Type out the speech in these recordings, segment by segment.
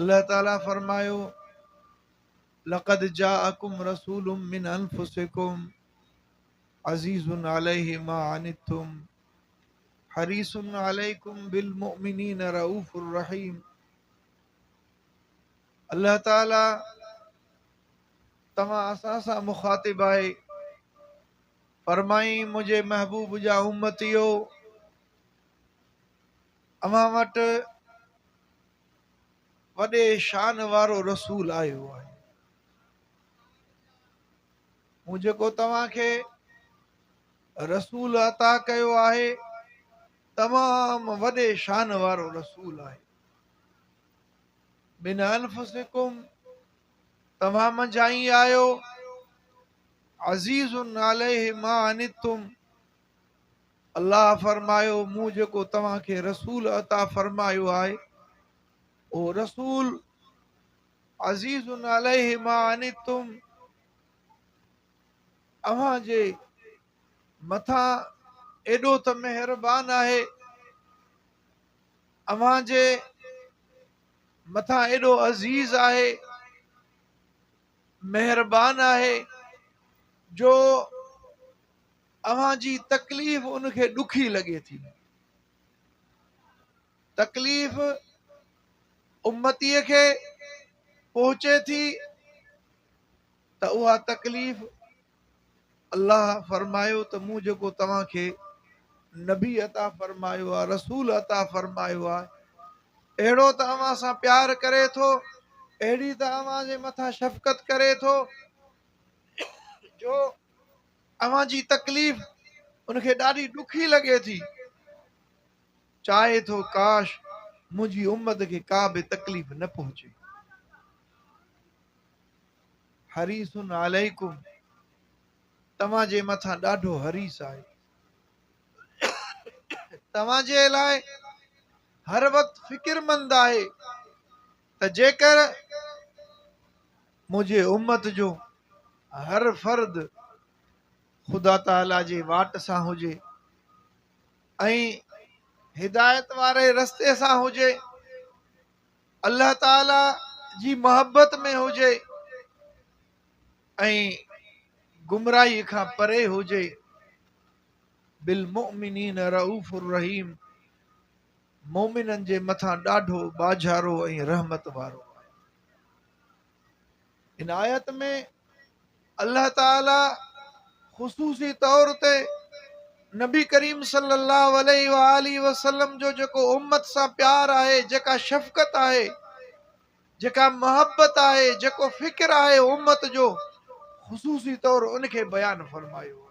الله تعالي فرمايو، لقد جاءڪم رسول من انفسڪم عزيز عليه ما عنتم حريص عليڪم بالمؤمنين رؤوف رحيم. الله تعالي توهان اسان سان مخاطب آهي، فرمائين منهنجي محبوب جا امتيو اوهان وٽ وڏي شان وارو رسول آيو آهي. مون جيڪو توهان کي رسول عطا ڪيو آهي تمام وڏي شان وارو رسول آهي. من انفسڪم توهان منجهان ئي آيو، عزيز عليه ما عنتم الله فرمايو مون جيڪو توهان کي رسول عطا فرمايو آهي اهو رسول عزيز عليه ما عنتم اوهان جي مٿان ايڏو ته مهربان آهي، اوهان جي مٿان ايڏو عزيز آهي، مهربان آهي جو اوهان جي تڪليف ان کي ڏکي لڳي ٿي. تڪليف امتيء کي پهچي ٿي ته اها تڪليف الله فرمايو ته مون جيڪو توهان کي نبي عطا فرمايو آهي، رسول عطا فرمايو آهي، اهڙو ته اوهان سان پيار ڪري ٿو، اهڙي ته اوهان جي مٿان شفقت ڪري ٿو جو اوهان جي تڪليف ان کي ڏاڍي ڏکي لڳي ٿي، چاهي ٿو ڪاش منهنجي امت کي ڪا به تڪليف نه پهچي. حريص عليڪم توهان جي مٿان ڏاڍو حريص آهي، توهان جي لاء هر وقت فڪرمند آهي ته جيڪر منهنجي امت جو هر فرد خدا تعاليٰ جي واٽ سان هجي ۽ هدايت واري رستي سان هجي، الله تعاليٰ جي محبت ۾ هجي ۽ گمراهي کان پري هجي. بالمؤمنين رؤوف الرحيم مؤمنن جي مٿان ڏاڍو ٻاجهارو ۽ رحمت وارو آهي. هن آيت ۾ الله تعاليٰ خصوصي طور تي نبي ڪريم صلي الله عليه واٰله وسلم جو جيڪو امت سان پيار آهي، جيڪا شفقت آهي، جيڪا محبت آهي، جيڪو فڪر آهي امت جو، خصوصي طور ان کي بيان فرمايو آهي.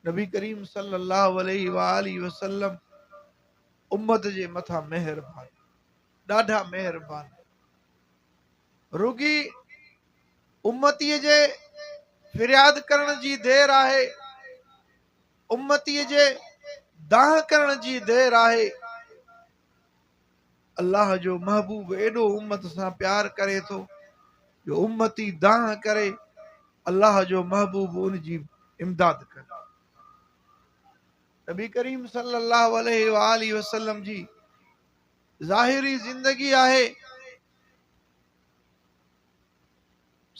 نبي ڪريم صلي الله عليه واٰله وسلم امت جي مٿان مهربان، ڏاڍا مهربان. رڳي امتيء جي فرياد ڪرڻ جي دير آهي، امتيء جي دانهن ڪرڻ جي دير آهي. الله جو محبوب ايڏو امت سان پيار ڪري ٿو جو امتي دانهن ڪري الله جو محبوب ان جي امداد ڪري. نبي ڪريم صلي الله عليه واٰله وسلم جي ظاهري زندگي آهي.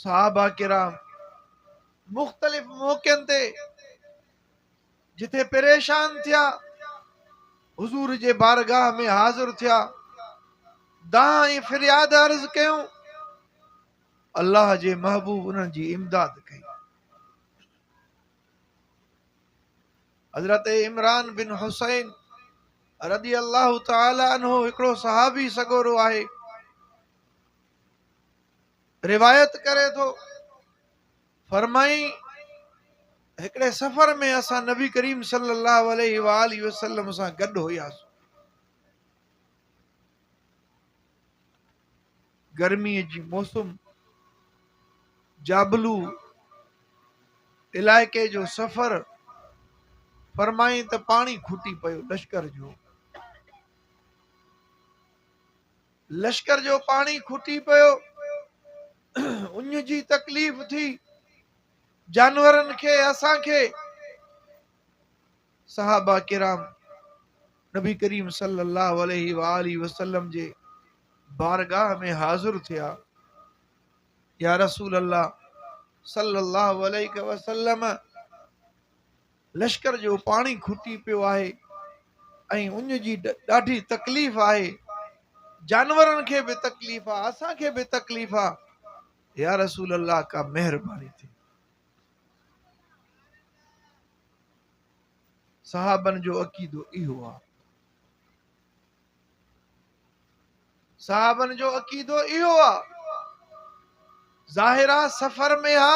صحابه ڪرام مختلف موقعن تي جتي پريشان ٿيا حضور جي بارگاهه ۾ حاضر ٿيا، دانهن ۽ فرياد عرض ڪيون، الله جي محبوب انهن جي امداد ڪئي. حضرت عمران بن حسين رضي الله تعالٰي عنه هڪڙو صحابي سڳورو آهي، روايت ڪري ٿو، فرمائين هڪڙي سفر ۾ اسان نبي ڪريم صلي الله عليه واٰله وسلم سان گڏ هياسون. گرميء جي موسم، جابلو علائقي جو سفر، فرمائين ته پاڻي کٽي پيو لشڪر جو. لشڪر جو پاڻي کٽي پيو، اڃ جي تڪليف ٿي، جانورن کي، اسان کي. صحابه ڪرام نبي ڪريم صلي الله عليه وآله وسلم جي بارگاهه ۾ حاضر ٿيا. يا رسول الله صلي الله عليه وسلم لشڪر جو پاڻي کٽي پيو آهي ۽ اڃ جي ڏاڍي تڪليف آهي، جانورن کي به تڪليف آهي، اسان کي به تڪليف آهي، يا رسول الله ڪا مهرباني ٿئي. صحابن جو عقيدو اهو آهي. صحابن جو عقيدو اهو آ. ظاهر آ سفر ۾ آ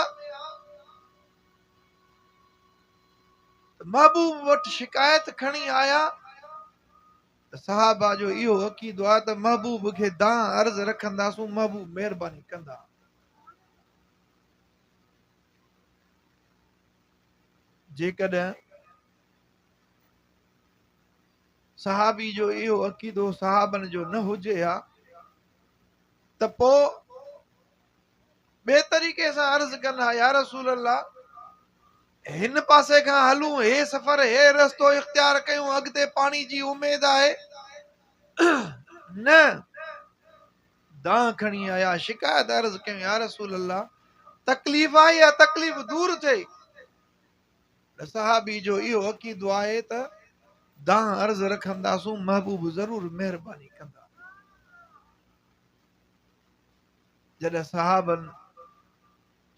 ته محبوب وٽ شڪايت کڻي آيا ته صحابه جو اهو عقيدو آ ته محبوب کي دانهن عرض رکنداسون محبوب مهرباني ڪندا. جيڪڏهن صحابي جو اهو عقيدو صحابن جو نه هجي ها ته پوء ٻئي طريقي سان عرض ڪن ها يا رسول الله هن پاسي کان هلون هي سفر هي رستو اختيار ڪيون اڳتي پاڻي جي اميد آهي نه دانهن کڻي آيا شڪايت عرض ڪيون يا رسول الله تڪليف آهي يا تڪليف دور ٿئي صحابي جو اهو عقيدو آهي ته دانهن عرض رکنداسون محبوب ضرور مهرباني ڪندا. جڏهن صحابن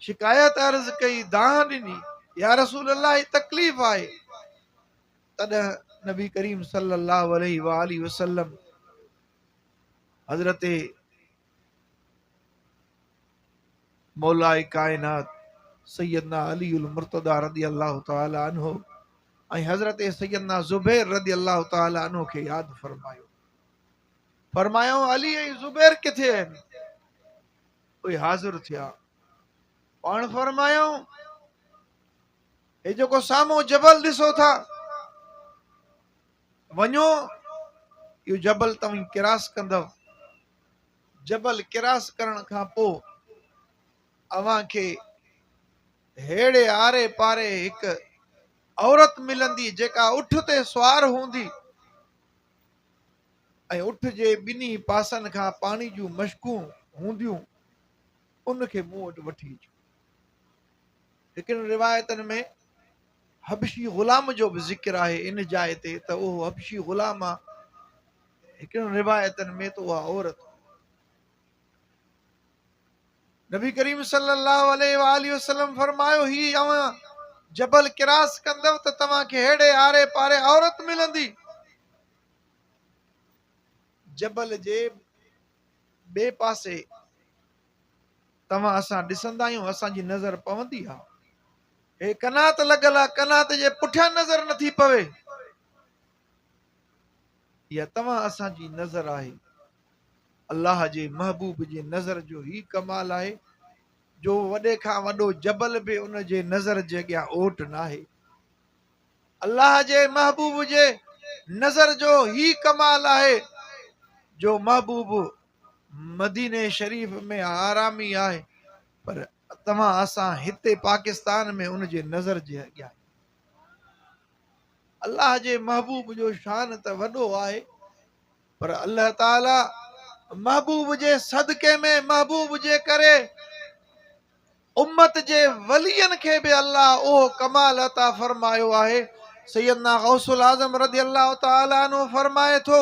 شڪايت عرض ڪئي دانهن ڏني يا رسول الله هي تڪليف آهي تڏهن نبي ڪريم صلي الله عليه وآله وسلم حضرت مولاء ڪائنات سيدنا علي المرتضيٰ رضي الله تعالٰي عنه ۽ حضرت سيدنا زبير رضي الله تعالٰي عنه کي ياد فرمايو. فرمايائون علي ۽ زبير ڪٿي آهن؟ اهي حاضر ٿيا. پاڻ فرمايائون هي جيڪو سامهون جبل ڏسو ٿا وڃو اهو جبل توهين ڪراس ڪندؤ جبل ڪراس ڪرڻ کان پوء اوهان کي ههڙي آري پاري هڪ عورت ملندي جيڪا اٺ تي سوار هوندي ۽ اٺ جي ٻنهي پاسن کان پاڻي جون مشڪون هونديون ان کي مون وٽ وٺي اچو. هڪڙين روايتن ۾ حبشي غلام جو به ذڪر آهي ان جاء تي ته اهو حبشي غلام آ، هڪڙين روايتن ۾ ته اها عورت. نبي ڪريم صلي الله عليه واٰله وسلم فرمايو هي اوهان جبل ڪراس ڪندؤ ته توهان کي ههڙي آري پاري عورت ملندي. جبل جي ٻئي پاسي توهان اسان ڏسندا آهيون اسان جي نظر پوندي آ. هي قنات لڳل آ قنات جي پٺيان نظر نٿي پوي. اها توهان اسان جي نظر آهي. الله جي محبوب جي نظر جو هي ڪمال آهي جو وڏي کان وڏو جبل به ان جي نظر جي اڳيان اوٽ ناهي. الله جي محبوب جي نظر جو هي ڪمال آهي جو محبوب مديني شريف ۾ آرامي آهي پر توهان اسان هتي پاڪستان ۾ ان جي نظر جي اڳيان آهيون. الله جي محبوب جو شان ته وڏو آهي پر الله تعالي محبوب جي صدقي ۾ محبوب جي ڪري امت جي ولين کي به الله اهو ڪمال عطا فرمايو آهي. سيدنا غوث الاعظم رضي الله تعالي عنه فرمائي ٿو،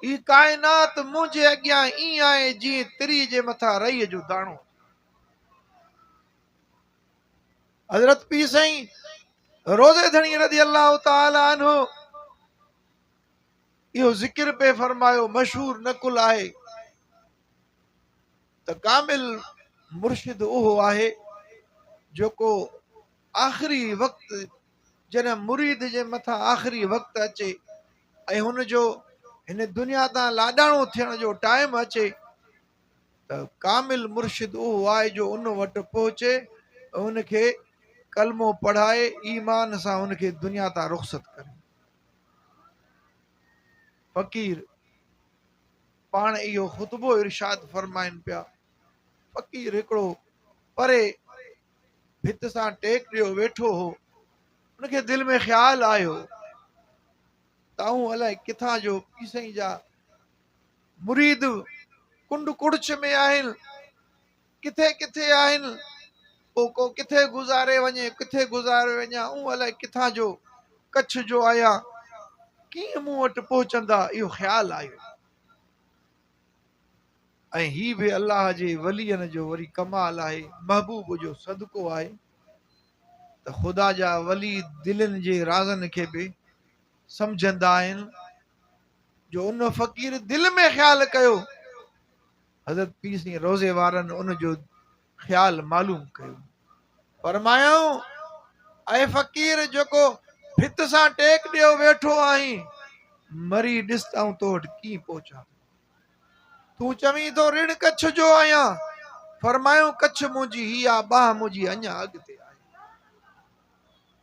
هي ڪائنات منهنجي اڳيان ائين آهي جيئن تري جي مٿان رئي جو داڻو. حضرت پير سائين روضي ڌڻي رضي الله تعالي عنه اهو ذڪر پئي فرمايو، مشهور نقل آهي ته ڪامل مرشد اهو آهي جيڪو آخري وقت جڏهن مريد جي مٿان آخري وقت اچي ۽ هن جو هن دنيا تان لاڏاڻو ٿيڻ جو ٽائيم اچي ته ڪامل مرشد اهو آهي جو ان وٽ پهچي ۽ ان کي ڪلمو پڙهائي ايمان سان ان کي دنيا تان رخصت ڪري. فقير پاڻ اهو خطبو ارشاد فرمائن پيا. فقير هڪڙو پري ڀت سان ٽيڪ ڏيو ويٺو هو. ان کي دل ۾ خيال آيو. ته آئون الائي ڪٿان جو پير سائين جا مريد ڪنڊ ڪڙڇ ۾ آهن، ڪٿي ڪٿي آهن، پوء ڪو ڪٿي گذاري وڃي، ڪٿي گذاري وڃان، آئون الائي ڪٿان جو ڪڇ جو آهيان، ڪيئن مون وٽ پهچندا، اهو خيال آيو. ۽ هي به الله جي ولين جو وري ڪمال آهي، محبوب جو صدقو آهي ته خدا جا ولي دلين جي رازن کي به سمجهندا آهن، جو ان فقير دل ۾ خيال ڪيو، حضرت پير سائين روضي وارن ان جو خيال معلوم ڪيو، فرمايائون، اي فقير جيڪو ڀت سان ٽيڪ ڏيو ويٺو آهين، مري ڏس ته آئون تو وٽ ڪيئن پهچان ٿو. تون چوين ٿو رڻ ڪڇ جو آهيان، فرمايائون، ڪڇ منهنجي هي آ، ٻانهن منهنجي اڃا اڳتي آهي.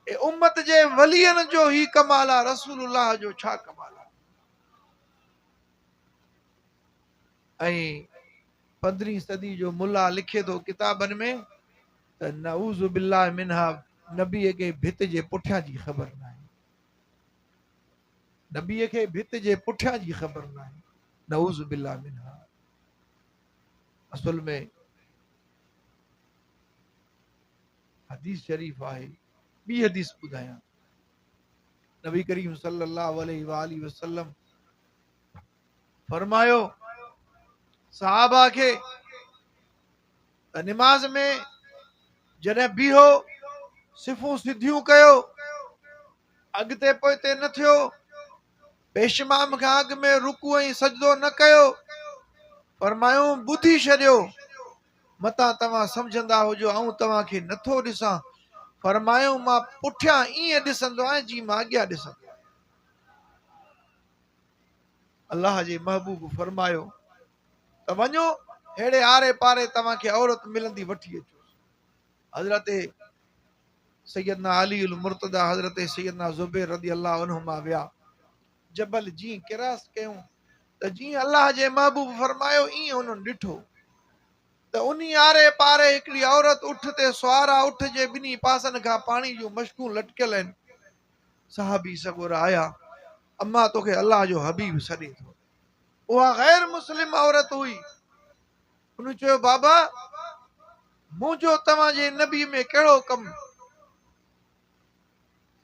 اي امت جي ولين جو هي ڪمال آ، رسول الله جو ڇا ڪمال آ. ۽ پندرهين صدي جو ملا لکي ٿو ڪتابن ۾ ته نعوذ بالله منها نبيء کي ڀت جي پٺيان جي خبر ناهي. نبيء کي ڀت جي پٺيان جي خبر ناهي. نعوذ بالله منها. اصل ۾ حديث شريف آهي، ٻي حديث ٻڌايان. نبي ڪريم صلي الله عليه واٰله وسلم فرمايو صحابه کي ته نماز ۾ جڏهن بيهو صفون سڌيون ڪيو، اڳتي پوئتي نه ٿيو، پيش امام کان اڳ ۾ رڪوع ۽ سجدو نه ڪيو. فرمايو ٻڌي ڇڏيو، متان توهان سمجهندا هجو آئون توهان کي نٿو ڏسان. فرمايو مان پٺيان ائين ڏسندو آهيان جيئن مان اڳيان ڏسندو آهيان. الله جي محبوب فرمايو ته وڃو ههڙي آري پاري توهان کي عورت ملندي وٺي اچوس. حضرت سيدنا علي المرتضيٰ حضرت سيدنا زبير رضي الله عنهما ويا. جبل جيئن ڪراس ڪيون ته جيئن الله جي محبوب فرمايو ائين انهن ڏٺو ته انهي آري پاري هڪڙي عورت اٺ تي سوار آ، اٺ جي ٻنهي پاسن کان پاڻي جون مشڪون لٽڪيل آهن. صحابي سڳورا آيا، اما توکي الله جو حبيب سڏي ٿو. اها غير مسلم عورت هئي. ان چيو، بابا! منهنجو توهان جي نبي ۾ ڪهڙو ڪم؟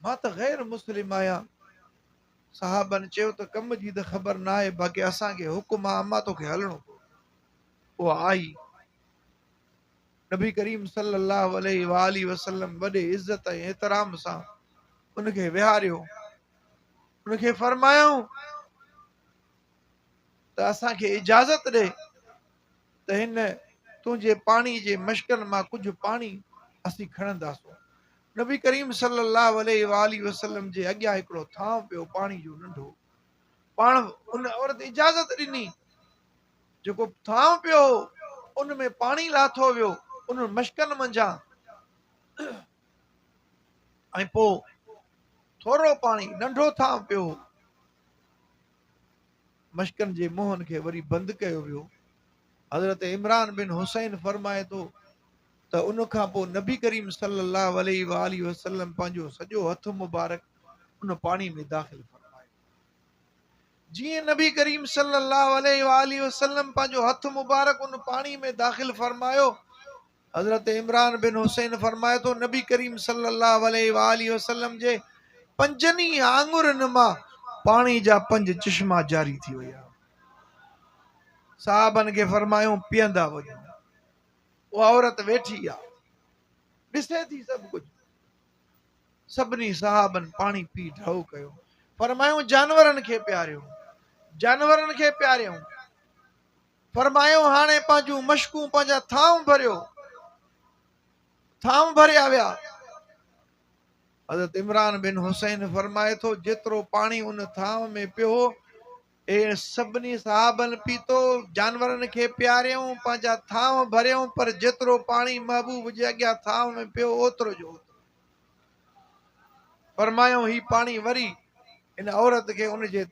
مان ته غير مسلم آهيان. صحابن چيو ته ڪم جي ته خبر ناهي، باقي اسان کي حڪم آ اما توکي هلڻو پوندو. اها آئي. نبي ڪريم صلي الله عليه واٰله وسلم وڏي عزت ۽ احترام سان ان کي ويهاريو. ان کي فرمايائون ته اسان کي اجازت ڏي ته هن تنهنجي پاڻي جي مشڪن مان ڪجهه پاڻي اسين کڻنداسون. نبي ڪريم صلي الله عليه واٰله وسلم جي اڳيان هڪڙو ٿانء پيو پاڻي جو ننڍو. پاڻ ان عورت اجازت ڏني. جيڪو ٿانء پيو هو ان ۾ پاڻي لاٿو ويو انهن مشڪن منجهان ۽ پوء ٿورو پاڻي ننڍو ٿانء پيو هو. مشڪن جي منهن کي وري بند ڪيو ويو. حضرت عمران بن حصين فرمائي ٿو ته ان کان پوء نبي ڪريم صلي الله عليه واٰله وسلم پنهنجو سڄو هٿ مبارڪ ان پاڻي ۾ داخل فرمايو. جيئن نبي ڪريم صلي الله عليه واٰله وسلم پنهنجو هٿ مبارڪ ان پاڻي ۾ داخل فرمايو، حضرت عمران بن حصين فرمائي ٿو، نبي ڪريم صلي الله عليه واٰله وسلم جي پنجن ئي آڱرين مان پاڻي جا پنج چشما جاري ٿي ويا. صحابن کي فرمايو، پيئندا وڃو. اها عورت ويٺي آ، ڏسي ٿي سڀ ڪجهه. سڀني صحابن پاڻي پي ڍؤ ڪيو. فرمايائون، جانورن کي پياريو. جانورن کي پياريائون. فرمايو، هاڻي پنهنجون مشڪون پنهنجا ٿانء ڀريو. ٿانء ڀريا ويا. حضرت عمران بن حصين فرمائي ٿو، جيترو پاڻي ان ٿانء ۾ پيو هو، اهي سڀني صحابن پيتو، جانورن کي پياريائون، پنهنجا ٿانء ڀريائون، پر جيترو پاڻي محبوب جي اڳيان ٿانء ۾ پيو، اوترو جو اوترو. فرمايائون، هي پاڻي وري هن عورت کي ان جي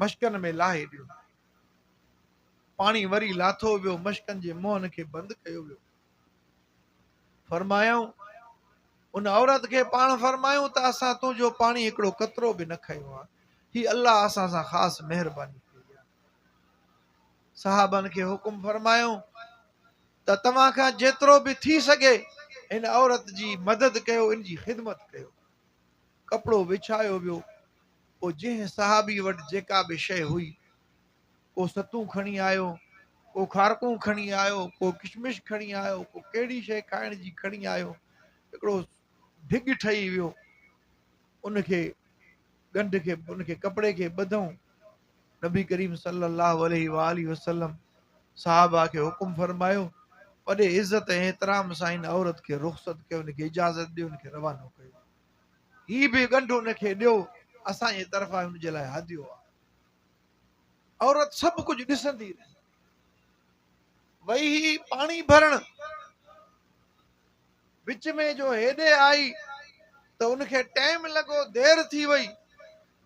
مشڪن ۾ لاهي ڏيو. پاڻي وري لاٿو ويو، مشڪن جي منهن کي بند ڪيو ويو. فرمايائون، ان عورت کي پاڻ فرمايائون ته اسان تنهنجو پاڻي هڪڙو قطرو به نه کنيو آهي. هي الله اسان سان خاص مهرباني ڪئي آهي. صحابن کي حڪم فرمايو ته توهان کان جيترو به ٿي سگهي هن عورت جي مدد ڪيو، ان جي خدمت ڪيو. ڪپڙو وڇايو ويو، پوء جنهن صحابي وٽ جيڪا به شيء هئي، ڪو ستون کڻي آيو، ڪو کارڪون کڻي آيو، ڪو ڪشمش کڻي آيو، ڪو ڪهڙي شيء کائڻ جي کڻي آيو، هڪڙو ڍڳ ٺهي ويو، ان کي ڳنڍ کي ان کي ڪپڙي کي ٻڌئون، نبي ڪريم صلي الله عليه واٰله وسلم صحابه کي حڪم فرمايو، وڏي عزت ۽ احترام سان هن عورت کي رخصت ڪيو، ان کي اجازت ڏيو، ان کي روانو ڪيو. هي به ڳنڍ ان کي ڏيو، اسان جي طرفان هن جي لاء هديو آهي. عورت سڀ ڪجهه ڏسندي رهي. وئي هي پاڻي ڀرڻ. وچ ۾ جو هيڏي آئي ته ان کي ٽائيم لڳو، دير ٿي وئي.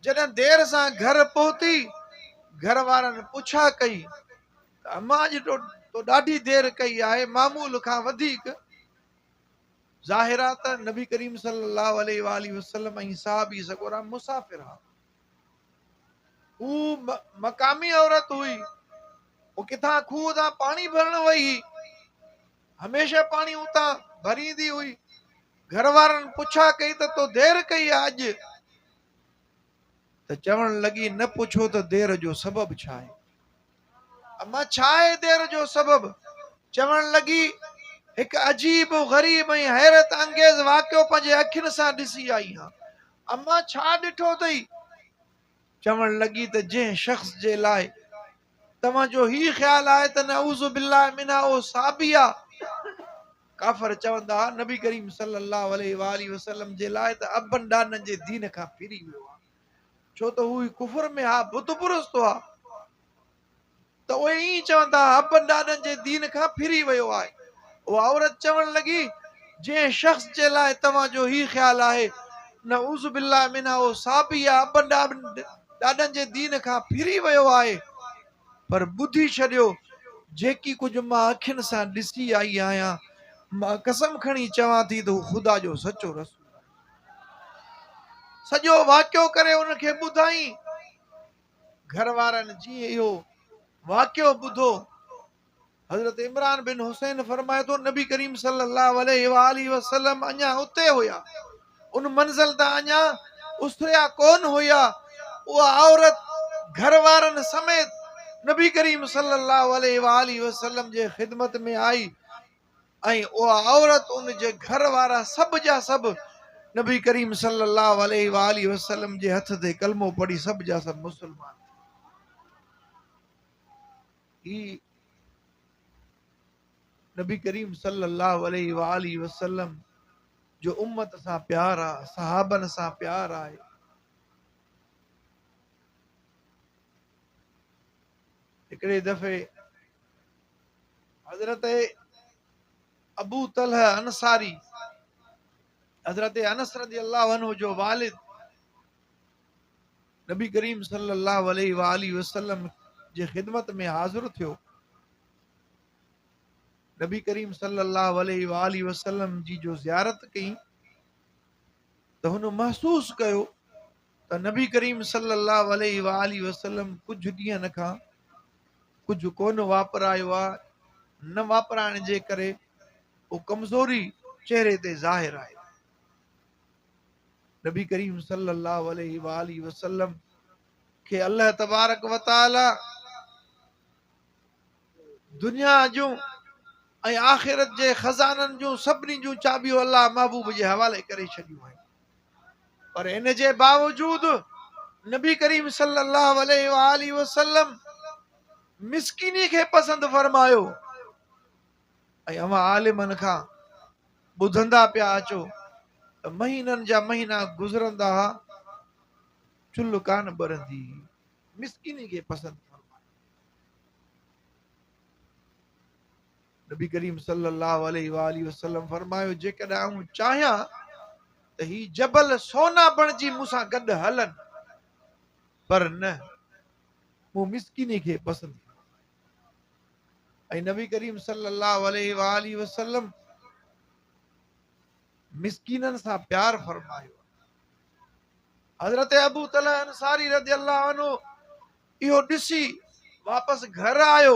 جڏهن دير سان گهر پهتي، گهر وارن پڇا ڪئي ته امان اڄ تو ڏاڍي دير ڪئي آهي، معمول کان وڌيڪ. ظاهر آ ته نبي ڪريم صلي الله عليه واٰله وسلم ۽ صحابي سڳورا مسافر ها. هو مقامي عورت هئي، هو ڪٿان کوهه تان پاڻي ڀرڻ وئي هئي. هميشه پاڻي اتان ڀريندي هئي. گهر وارن پڇا ڪئي ته تو دير ڪئي آ اڄ؟ ته چوڻ لڳي نه پڇو ته دير جو سبب ڇا آهي؟ اما ڇا آهي دير جو سبب؟ چوڻ لڳي هڪ عجيب و غريب ۽ حيرت انگيز واقعو پنهنجي اکين سان ڏسي آئي هان. اما ڇا ڏٺو اٿئي؟ چوڻ لڳي ته جنهن شخص جي لاء توهان جو هي خيال آهي ته نعوذ بالله منها اهو صحابي آ. ڪافر چوندا ها نبي ڪريم صلي الله عليه واٰله وسلم جي لاء ته ابن ڏاڏن جي دين کان ڦري ويو آ ڇو ته هو ڪفر ۾ ها بت پرست هئا ته اهي ائين چوندا ها ابن ڏاڏن جي دين کان ڦري ويو آهي. اها عورت چوڻ لڳي جنهن شخص جي لاء توهان جو هي خيال آهي نعوذ بالله منها اهو صحابي آ ابن ڏاڏن جي دين کان ڦري ويو آهي پر ٻڌي ڇڏيو جيڪي ڪجهه مان اکين سان ڏسي آئي آهيان مان قسم کڻي چوان ٿي ته هو خدا جو سچو رسول آهي. سڄو واقعو ڪري ان کي ٻڌائين. گهر وارن جيئن اهو واقعو ٻڌو حضرت عمران بن حسين فرمائي ٿو نبي ڪريم صلي الله عليه واٰله وسلم اڃا اتي هيا ان منزل تان اڃا اسريا ڪون هيا اها عورت گهر وارن سميت نبي ڪريم صلي الله عليه واٰله وسلم جي خدمت ۾ آئي ۽ اها عورت ان جي گهر وارا سڀ جا سڀ نبي ڪريم صلي الله عليه واٰله وسلم جي هٿ تي ڪلمو پڙهي سڀ جا سڀ مسلمان ٿي هي نبي ڪريم صلي الله عليه واٰله وسلم جو امت سان پيار آ، صحابن سان پيار آهي. هڪڙي دفعي حضرت ابو طلحه انصاري حضرت انس رضي الله عنه جو والد نبي ڪريم صلي الله عليه واٰله وسلم جي خدمت ۾ حاضر ٿيو. نبي ڪريم صلي الله عليه واٰله وسلم جي جو زيارت ڪئي ته هن محسوس ڪيو ته نبي ڪريم صلي الله عليه واٰله وسلم ڪجهه ڏينهن کان ڪجهه ڪونه واپرايو آ، نه واپرائڻ جي ڪري هو ڪمزوري چهري تي ظاهر آهي. نبي ڪريم صلي الله عليه واٰله وسلم کي الله تبارڪ وتعالي دنيا جون ۽ آخرت جي خزانن جون سڀني جون چاٻيون الله محبوب جي حوالي ڪري ڇڏيون آهن پر ان جي باوجود نبي ڪريم صلي الله عليه واٰله وسلم مسڪيني کي پسند فرمايو ۽ اوهان عالمن کان ٻڌندا پيا اچو ته مهينن جا مهينا گذرندا ها چلهه ڪانه ٻرندي هئي. مسڪيني کي پسند فرمايو. نبي ڪريم صلي الله عليه واٰله وسلم فرمايو جيڪڏهن آئون چاهيان ته هي جبل سونا بڻجي مون سان گڏ هلن پر نه مون مسڪيني کي پسند فرمايو. ۽ نبي ڪريم صلي الله عليه واٰله وسلم مسڪينن سان پيار فرمايو. حضرت ابو طلحه انصاري رضي الله عنه اهو ڏسي واپس گهر آيو.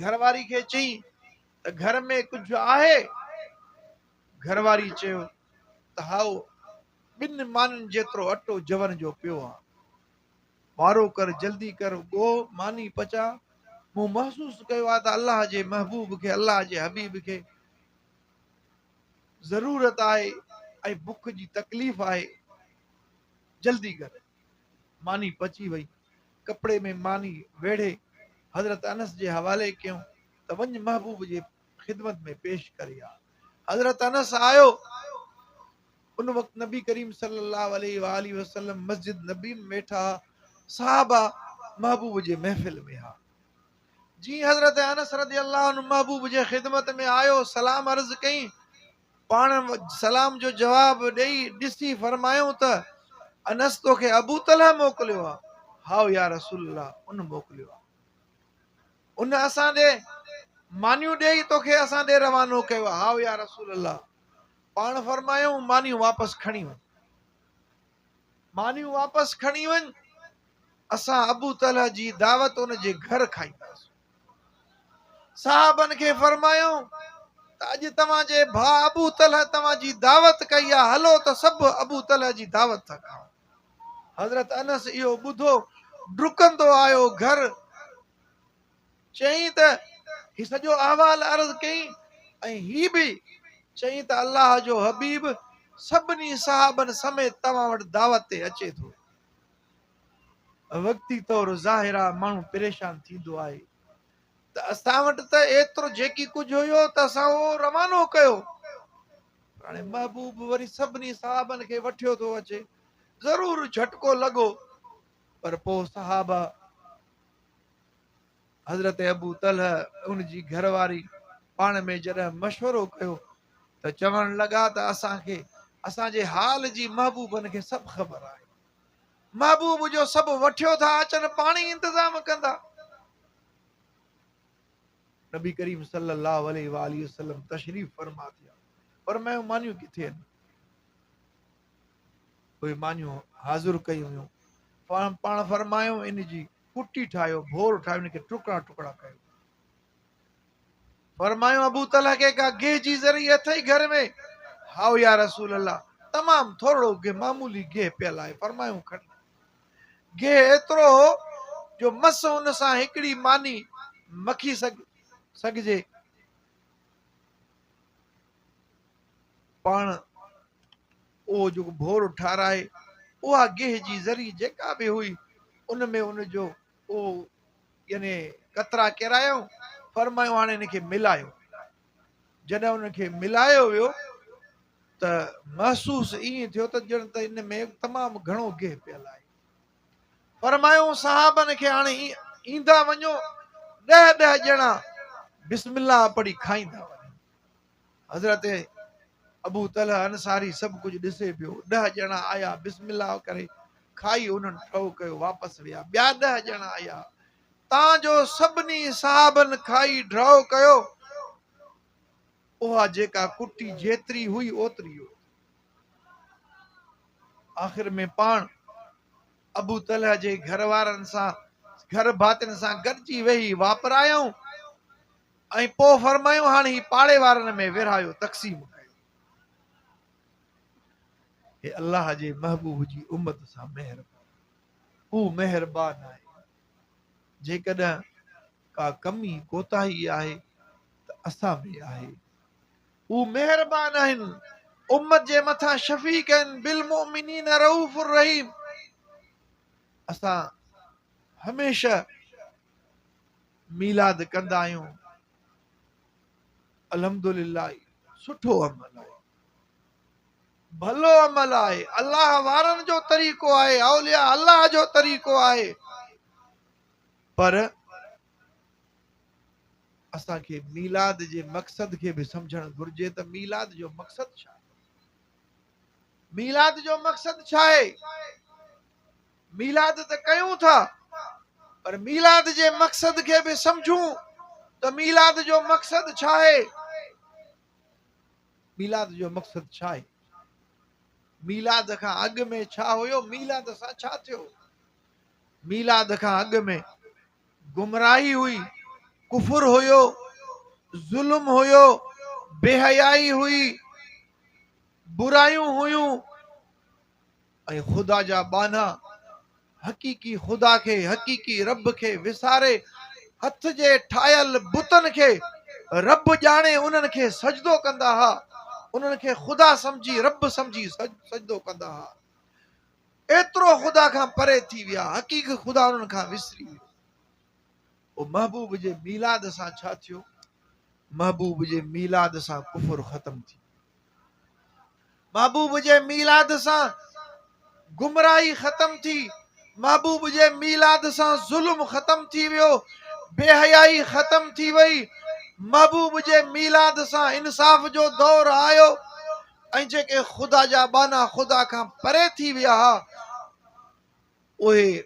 گهر واري کي چيائين ته گهر ۾ ڪجهه آهي؟ گهر واري چيو ته هائو، ٻن مانين جيترو اٽو جون جو پيو آ. وارو ڪر، جلدي ڪر، ڳوهه، ماني پچاء. مون محسوس ڪيو آ ته الله جي محبوب کي، الله جي حبيب کي ضرورت آهي ۽ بک جي تڪليف آهي. جلدي ڪر. ماني پچي وئي. ڪپڙي ۾ ماني ويڙهي حضرت انس جي حوالي ڪيائون ته وڃ محبوب جي خدمت ۾ پيش ڪري آ. حضرت انس آيو. ان وقت نبي ڪريم صلي الله عليه واٰله وسلم مسجد نبي ۾ ويٺا ها. صحابه محبوب جي محفل ۾ ها. جيئن حضرت انس رضي الله عنه محبوب جي خدمت ۾ آيو، سلام عرض ڪيائين. پاڻ سلام جو جواب ڏئي ڏسي فرمايائون ته انس توکي ابو طلحه موڪليو آ؟ هائو يا رسول الله ان موڪليو آ. ان اسان ڏي مانيون ڏيئي توکي اسان ڏي روانو ڪيو آ. هائو يا رسول الله. پاڻ فرمايائون مانيون واپس کڻي وڃ. مانيون واپس کڻي وڃ، اسان ابو طلحه جي دعوت ان جي گهر کائينداسون. صحابن کي فرمايائون ته اڄ توهان جي ڀاء ابو طلحه توهان جي دعوت ڪئي آهي، هلو ته سڀ ابو طلحه جي دعوت ٿا کائون. حضرت انس اهو ٻڌو، ڊڪندو آيو گهر، چيائين ته هي سڄو احوال عرض ڪيائين ۽ هي به چيائين ته الله جو حبيب سڀني صحابن سميت توهان وٽ دعوت تي اچي ٿو. وقتي طور ظاهر آ ماڻهو پريشان ٿيندو آهي ته اسان وٽ ته ايترو جيڪي ڪجهه هيو ته اسان اهو روانو ڪيو پر هاڻي محبوب وري سڀني صحابن کي وٺيو ٿو اچي ضرور جهٽڪو لڳو پر پوء صحابه حضرت ابو طلحه ۽ ان جي گهر واري پاڻ ۾ جڏهن مشورو ڪيو ته چوڻ لڳا ته اسان کي اسان جي حال جي محبوبن کي سڀ خبر آهي. محبوب جو سڀ وٺيو ٿا اچن پاڻ ئي انتظام ڪندا. نبي ڪريم صلي الله عليه واٰله وسلم تشريف فرما ٿيا. فرمايو مانيون ڪٿي آهن؟ اهي مانيون حاضر ڪيون ويون. پاڻ فرمايو ان جي ڪٽي ٺاهيو، ڀور ٺاهيو، ان کي ٽڪڙا ٽڪڙا ڪيو. فرمايو ابو طلحه کي ڪا گيهه جي ذري اٿئي گهر ۾؟ هائو يا رسول الله، تمام ٿورڙو گيهه، معمولي گيهه پيل آهي. فرمايو کڻي. گيهه ايترو هو جو مس ان سان هڪڙي ماني مکي سگهجي. پاڻ اهو جيڪو ڀور ٺاهرائي، اها گيهه جي ذري جيڪا به هئي، ان ۾ ان جو اهو يعني قطرا ڪيرايائون، فرمايو هاڻي ان کي ملايو. جڏهن ان کي ملايو ويو ته محسوس ائين ٿيو ته ڄڻ ته ان ۾ تمام گهڻو گيهه پيل آهي. فرمايائون صحابن کي هاڻي ايندا وڃو، ڏهه ڏهه ڄڻا بسم الله پڙهي کائيندا وڃو. حضرت ابو طلحه انصاري سڀ ڪجهه ڏسي پيو. ڏهه ڄڻا آيا، بسم الله ڪري کائي انهن ٺهو ڪيو واپس ويا. ٻيا ڏهه ڄڻا آيا، تان جو سڀني صحابن کائي ڍؤ ڪيو. اها جيڪا ڪٽي جيتري هئي اوتري هئي. آخر ۾ پاڻ ابو طلحه جي گهر وارن سان، گهر ڀاتين سان گڏجي ويهي واپرايائون. ۽ پوء فرمايو هاڻ هي پاڙي وارن ۾ ورهايو، تقسيم ڪيو. هي الله جي محبوب جي امت سان مهرباني. هو مهربان آهي. جيڪڏهن ڪا ڪمي ڪوتاهي آهي ته اسان ۾ آهي. هو مهربان آهن. امت جي مٿان شفيق آهن. بالمؤمنين رؤوف الرحيم. اسان هميشه ميلاد ڪندا آهيون الحمدلله سٺو عمل آهي ڀلو عمل آهي الله وارن جو طريقو آهي اولياء الله جو طريقو آهي پر اسان کي ميلاد جي مقصد کي به سمجهڻ گهرجي ته ميلاد جو مقصد ڇا آهي ميلاد جو مقصد ڇا آهي ميلاد ته ڪيون ٿا پر ميلاد جي مقصد کي به سمجهون ته ميلاد جو مقصد ڇا آهي؟ ميلاد جو مقصد ڇا آهي؟ ميلاد کان اڳ ۾ ڇا هيو، ميلاد سان ڇا ٿيو؟ ميلاد کان اڳ ۾ گمراهي هئي، ڪفر هيو، ظلم هيو، بي حيائي هئي، برايون هيون ۽ خدا جا ٻانها حقيقي خدا کي، حقيقي رب کي وساري هٿ جي ٺاهيل بتن کي رب ڄاڻي انهن کي سجدو ڪندا ها، انهن کي خدا سمجهي رب سمجهي سجدو ڪندا ها. ايترو خدا کان پري ٿي ويا، حقيقي خدا انهن کان وسري ويو. پوء محبوب جي ميلاد سان ڇا ٿيو؟ محبوب جي ميلاد سان ڪفر ختم ٿي ويو. محبوب جي ميلاد سان گمراهي ختم ٿي، محبوب جي ميلاد سان ظلم ختم ٿي ويو، بي حيائي ختم ٿي وئي، محبوب جي ميلاد سان انصاف جو دور آيو ۽ جيڪي خدا جا ٻانها خدا کان پري ٿي ويا ها، اهي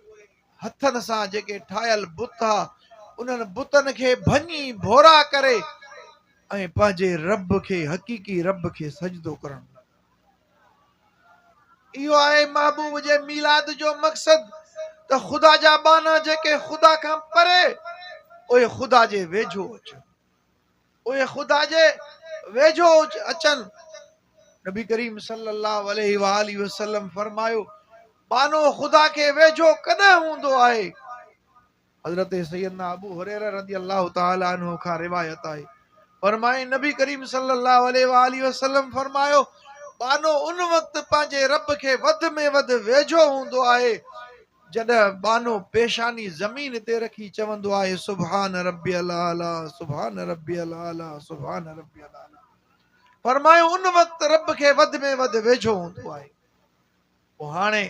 هٿن سان جيڪي ٺاهيل بت ها، انهن بتن کي ڀڃي ڀورا ڪري ۽ پنهنجي رب کي، حقيقي رب کي سجدو ڪرڻ لڳا. اهو آهي محبوب جي ميلاد جو مقصد ته خدا جا ٻانها جيڪي خدا کان پري، اهي خدا جي ويجهو اچن. اهي خدا جي ويجهو اچن. نبي ڪريم صلي الله عليه واٰله وسلم فرمايو، ٻانهو خدا کي ويجهو ڪڏهن هوندو آهي؟ حضرت سيدنا ابو هريره رضي الله تعالٰي عنه کان روايت آهي، فرمائين نبي ڪريم صلي الله عليه واٰله وسلم فرمايو، ٻانهو ان وقت پنهنجي رب کي وڌ ۾ وڌ ويجهو هوندو آهي جڏهن ٻانهو پيشاني زمين تي رکي چوندو آهي سبحان ربي الاعليٰ سبحان ربي الاعليٰ سبحان ربي الاعليٰ فرمايو ان وقت رب کي وڌ ۾ وڌ ويجهو هوندو آهي. پوء هاڻي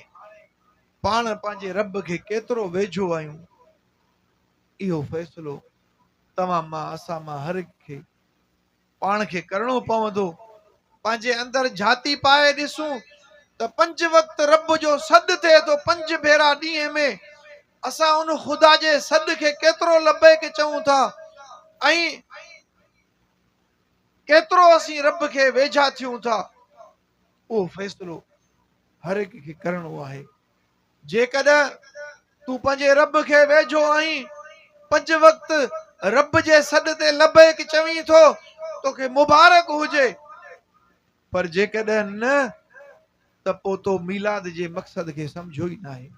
پاڻ پنهنجي رب کي ڪيترو ويجهو آهيون اهو فيصلو توهان مان اسان مان هر هڪ کي پاڻ کي ڪرڻو پوندو. پنهنجي اندر جھاتي پائي ڏسون ته پنج وقت رب جو سڏ ٿئي ٿو پنج ڀيرا ڏينهن ۾ اسان ان خدا جي سڏ کي ڪيترو لبيڪ چئون ٿا ۽ ڪيترو اسين رب کي ويجها ٿيون ٿا اهو فيصلو هر هڪ کي ڪرڻو آهي. جيڪڏهن تون پنهنجي رب کي ويجهو آهين، پنج وقت رب جي سڏ تي لبيڪ چوين ٿو، توکي مبارڪ هجي، پر جيڪڏهن نه ته پوء تو ميلاد جي مقصد کي سمجهيو ئي ناهي.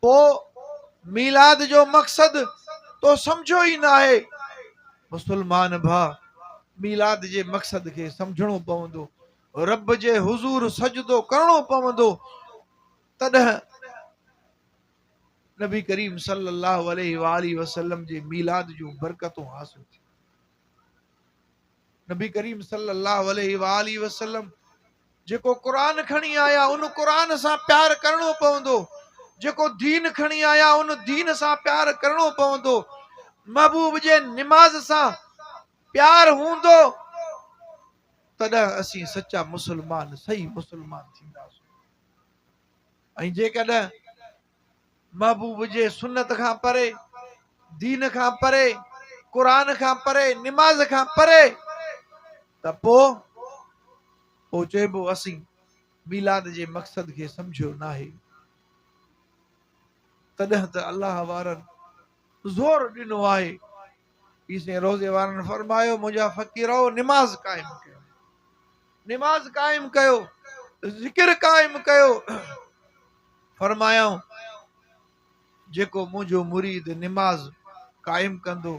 پوء ميلاد جو مقصد تو سمجهيو ئي ناهي. مسلمان ڀاء ميلاد جي مقصد کي سمجهڻو پوندو، رب جي حضور سجدو ڪرڻو پوندو، تڏهن نبي ڪريم صلي الله عليه واٰله وسلم جي ميلاد جون برڪتون حاصل ٿيون. نبي ڪريم صلي الله عليه واٰله وسلم جيڪو قرآن کڻي آيا ان قرآن سان پيار ڪرڻو پوندو، جيڪو دين کڻي آيا ان دين سان پيار ڪرڻو پوندو، محبوب جي نماز سان پيار هوندو تڏهن اسين سچا مسلمان صحيح مسلمان ٿينداسون ۽ جيڪڏهن محبوب جي سنت کان پري، دين کان پري، قرآن کان پري، نماز کان پري ته پوء پوء چئبو اسين ميلاد جي مقصد کي سمجهيو ناهي. تڏهن ته الله وارن زور ڏنو آهي. پير سائين روضي وارن فرمايو منهنجا فقيرؤ نماز قائم ڪيو، نماز قائم ڪيو، ذڪر قائم ڪيو. فرمايائون جيڪو منهنجو مريد نماز قائم ڪندو،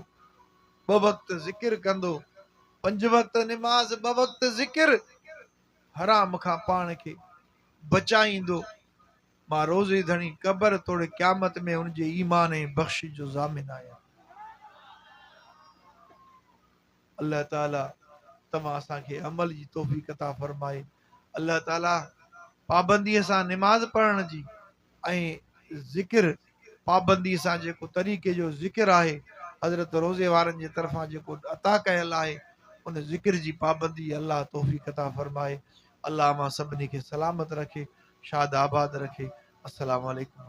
ٻه وقت ذڪر ڪندو، پنج وقت نماز ٻه وقت ذڪر، حرام کان پاڻ کي بچائيندو، مان روزي ڌڻي قبر توڙي قيامت ۾ ان جي ايمان ۽ بخشش جو ضامن آهيان. الله تعالي توهان اسان کي عمل جي توفيق عطا فرمائي. الله تعالي پابندي سان نماز پڙهڻ جي ۽ ذڪر پابندي سان جيڪو طريقي جو ذڪر آهي حضرت روزي وارن جي طرفان جيڪو عطا ڪيل آهي ان ذڪر جي پابندي الله توفيق عطا فرمائي. الله اوهان سڀني کي سلامت رکي شاد آباد رکي. السلام عليڪم.